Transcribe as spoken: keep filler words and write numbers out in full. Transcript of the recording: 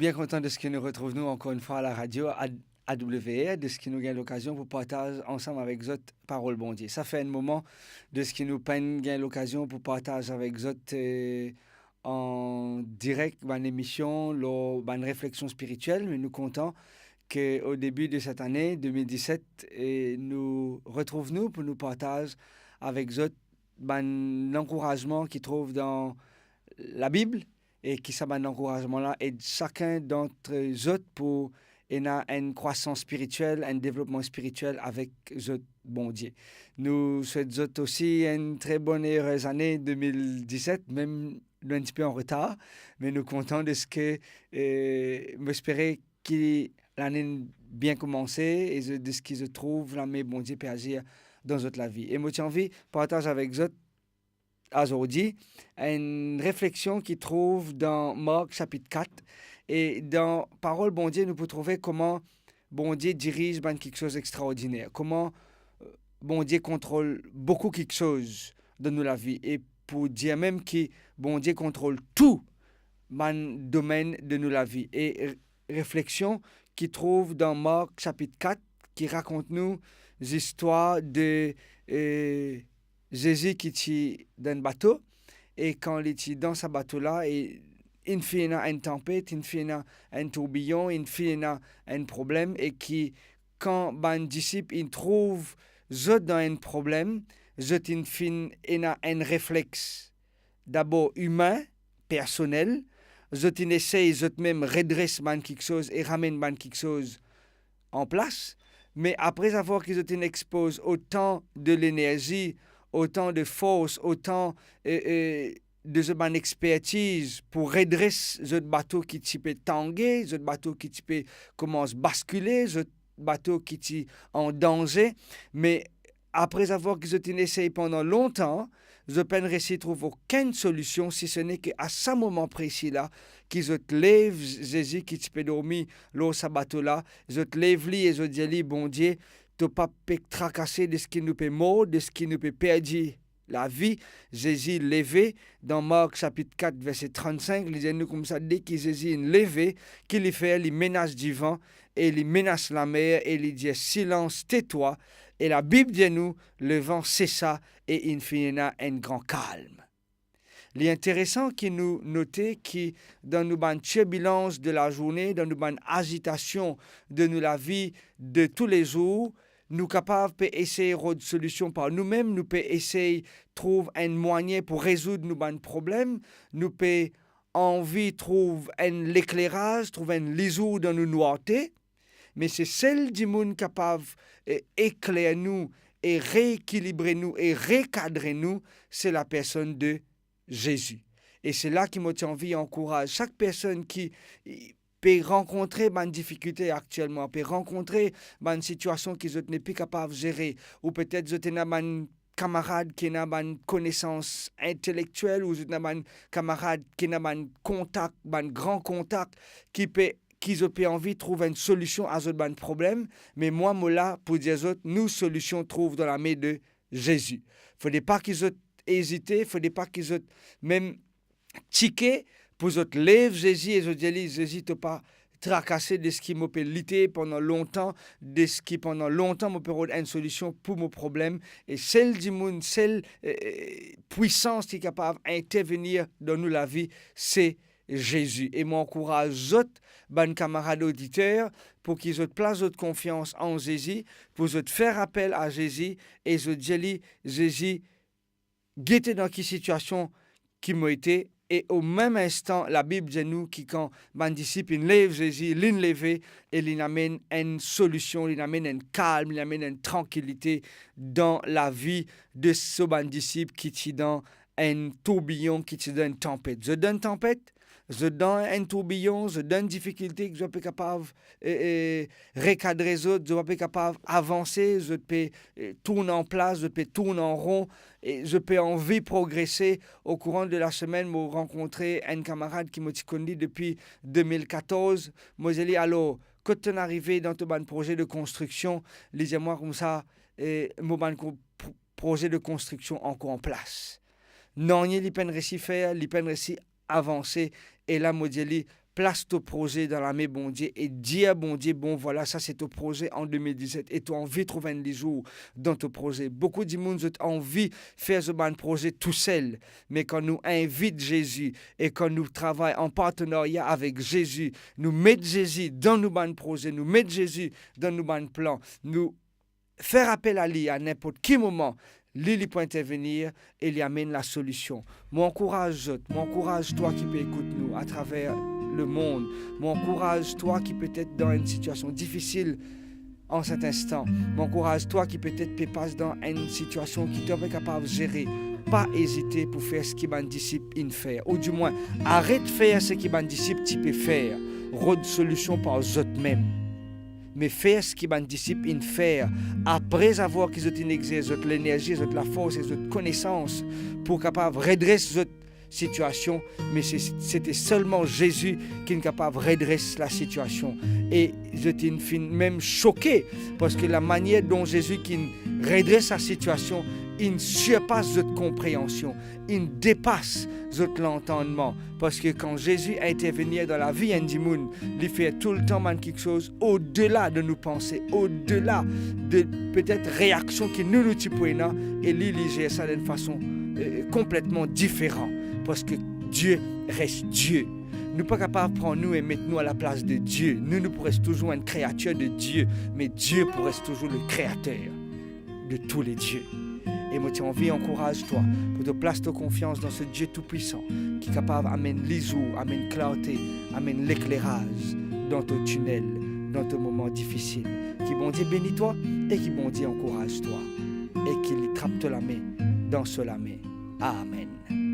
Bien kontan deski nou retrouv nou ankor enn fwa a la radio A W R, deski nou gagn lokazion pou partaz ansam avek zot parol Bondie. Sa fer enn moman deski nou pa'nn gagn lokazion pou partaz avek zot, eh, an direk bann emision lor bann refleksion spiritiel, me nou kontan ke o debi de set ane de mil diset, eh, nou retrouv nou pou nou partaz avek zot bann lankourazman ki trouv dan Labib, e ki sa bann lankourazman la ed sakenn dant zot pou ena enn krwasans spiritiel, enn devlopman spiritiel avek zot Bondie. Nou swet zot osi enn tre bonn e ere zane de mil diset, mem nou enn tipe an retar, me nou kontan deski, eh, mo espere ki lane bien koumanse e zot, deski zot trouv lame Bondie pe azir dan zot lavi. E mo ti anvi partaz avek zot azordi enn refleksion ki trouv dan Mark sapit kat, e dan parol Bondie nou pou trouve kouma Bondie diriz bann kiksoz extraordiner, kouma, eh, Bondie kontrol boukou kiksoz dan nou lavi, e pou dir mem ki Bondie kontrol tou bann domenn de nou lavi. E re-, refleksion ki trouv dan Mark sapit kat, ki rakont nou zistwar de, eh, Zezi ki ti dan enn bato, e kan li ti dan sa bato la, e inn finn ena enn tanpet, inn finn ena enn tourbiyon, inn finn ena enn problem, e ki kan bann disip inn trouv zot dan enn problem, zot inn finn ena enn reflex dabor imin, personel, zot inn esey zot mem redres bann kiksoz e ramenn bann kiksoz an plas, me apre avoir ki zot inn expoz otan de lenerzi, otan de fors, otan, eh, eh, de zot bann expertiz pou redres zot bato ki ti pe tange, zot bato ki ti pe koumans baskile, zot bato ki ti an danze, me apre avoir ki zot inn esey pandan lontan, zot pa'nn resi trouv okenn solision, si se ne ke a sa moman presi la, ki zot lev Zezi ki ti pe dormi lor sa bato la, zot lev li e zot dir li, "Bondie, to pa pe trakase deski nou pe mor, deski nou pe perdi lavi." Zezi leve, dan Mark sapit kat verse trannsink, li dir nou koumsa, deki Zezi inn leve, ki li fer? Li menas divan e li menas lamer e li dir, "Silans, tetwa." E Labib dir nou, levan sesa e inn finn ena enn gran kalm. Li interesan ki nou note ki dan nou bann tirbilans de lazourne, dan nou bann azitasion de nou lavi de toulezour, nou kapav pe esey rod solision par noumem, nou pe esey trouv enn mwayin pou rezoud nou bann problem, nou pe anvi trouv enn lekleraz, trouv enn lizour dan nou nwarte, me se sel dimoun kapav, eh, ekler nou e reekilibre nou e rekadre nou, se lapersonn de Zezi. E se la ki mo ti anvi ankouraz sak personn ki, eh, pe rankontre bann difikilte aktielman, pe rankontre bann sitiasion ki zot nepli kapav zere, ou petet zot ena bann kamarad ki ena bann konesans intelektiel, ou zot ena bann kamarad ki ena bann kontak, bann gran kontak, ki pe, ki zot pe anvi trouv enn solision a zot bann problem, me mwa mo la pou dir zot, nou solision trouv dan lame de Zezi. Fode pa ki zot ezite, fode pa ki zot mem tike pou zot lev Zezi e zot dir li, "Zezi, to pa trakase deski mo pe lite pandan lontan, deski pandan lontan mo pe rod enn solision pou mo problem." E sel dimoun, sel, eh, eh, pwisans ki kapav intervenir dan nou lavi, se Zezi. E mo ankouraz zot, bann kamarad oditer, pou ki zot plas zot konfians an Zezi, pou zot fer apel a Zezi e zot dir li, "Zezi, gete dan ki sitiasion ki mo ete." E o mem instan, Labib dir nou ki kan bann disip inn lev Zezi, linn leve e linn amenn enn solision, linn amenn enn kalm, linn amenn enn trankilite dan lavi de so bann disip ki ti dan enn tourbiyon, ki ti dan enn tanpet. Zot dan enn tanpet, zot dan enn tourbiyon, zot dan enn difikilte ki zot pa pe kapav, eh, eh, rekadre zot, zot pa pe kapav avanse, zot pe, eh, tourn an plas, zot pe tourn an ron, e zot pe anvi progrese. O kouran de lasemenn, mo rankontre enn kamarad ki mo ti konn li depi de mil katorz. Mo dir li, "Alor, kot to'nn arive dan to bann proze de konstriksion?" Li dir mwa koumsa, "Eh, mo bann ko-, pro-, proze de konstriksion ankor an plas." Nanye li pa'nn resi fer, li pa'nn resi avanse. E la mo dir li, plas to proze dan lame Bondie e dir Bondie, bon, vwala, sa se to proze an de mil diset e to anvi trouv enn lizour dan to proze. Boukou dimoun, zot anvi fer zot bann proze tousel, me kan nou invit Zezi e kan nou travay an partenarya avek Zezi, nou met Zezi dan nou bann proze, nou met Zezi dan nou bann plan, nou fer apel a li a ninport ki moman, li, li pou intervenir e li amenn lasolision. Mo ankouraz zot, mo ankouraz twa ki pe ekout nou atraver lemond, mo ankouraz twa ki petet dan enn sitiasion difisil an set instan, mo ankouraz twa ki petet pe pas dan enn sitiasion ki to pa kapav zere. Pa ezite pou fer seki bann disip inn fer, oudimwin aret fer seki bann disip ti pe fer, rod solision par zotmem. Me fer seki bann disip inn fer, apre avoir ki zot inn exers zot lenerzi, zot lafors e zot konesans pou kapav redres zot sitiasion, me se, se ti selman Zezi ki'nn kapav redres lasitiasion. E zot inn finn mem soke, parski lamanier don Zezi ki'nn redres lasitiasion inn sirpas zot konpreansion, inn depas zot lantannman. Parski kan Zezi intervenir dan lavi enn dimoun, li fer toultan bann kiksoz odela de nou panse, odela de petet reaksion ki nou, nou ti pou ena, e li, li zer sa dan enn fason, eh, konpletman diferan. Parski Die res Die. Nou pa kapav pran nou e met nou a laplas de Die. Nou, nou pou res touzour enn kreatir de Die, me Die pou res touzour le Kreater de tou le die. E mo ti anvi ankouraz twa pou to plas to konfians dan se Die Toupwisan ki kapav amenn lizour, amenn klarte, amenn lekleraz dan to tinel, dan to moman difisil. Ki Bondie beni twa e ki Bondie ankouraz twa e ki li trap to lame dan so lame. Amen.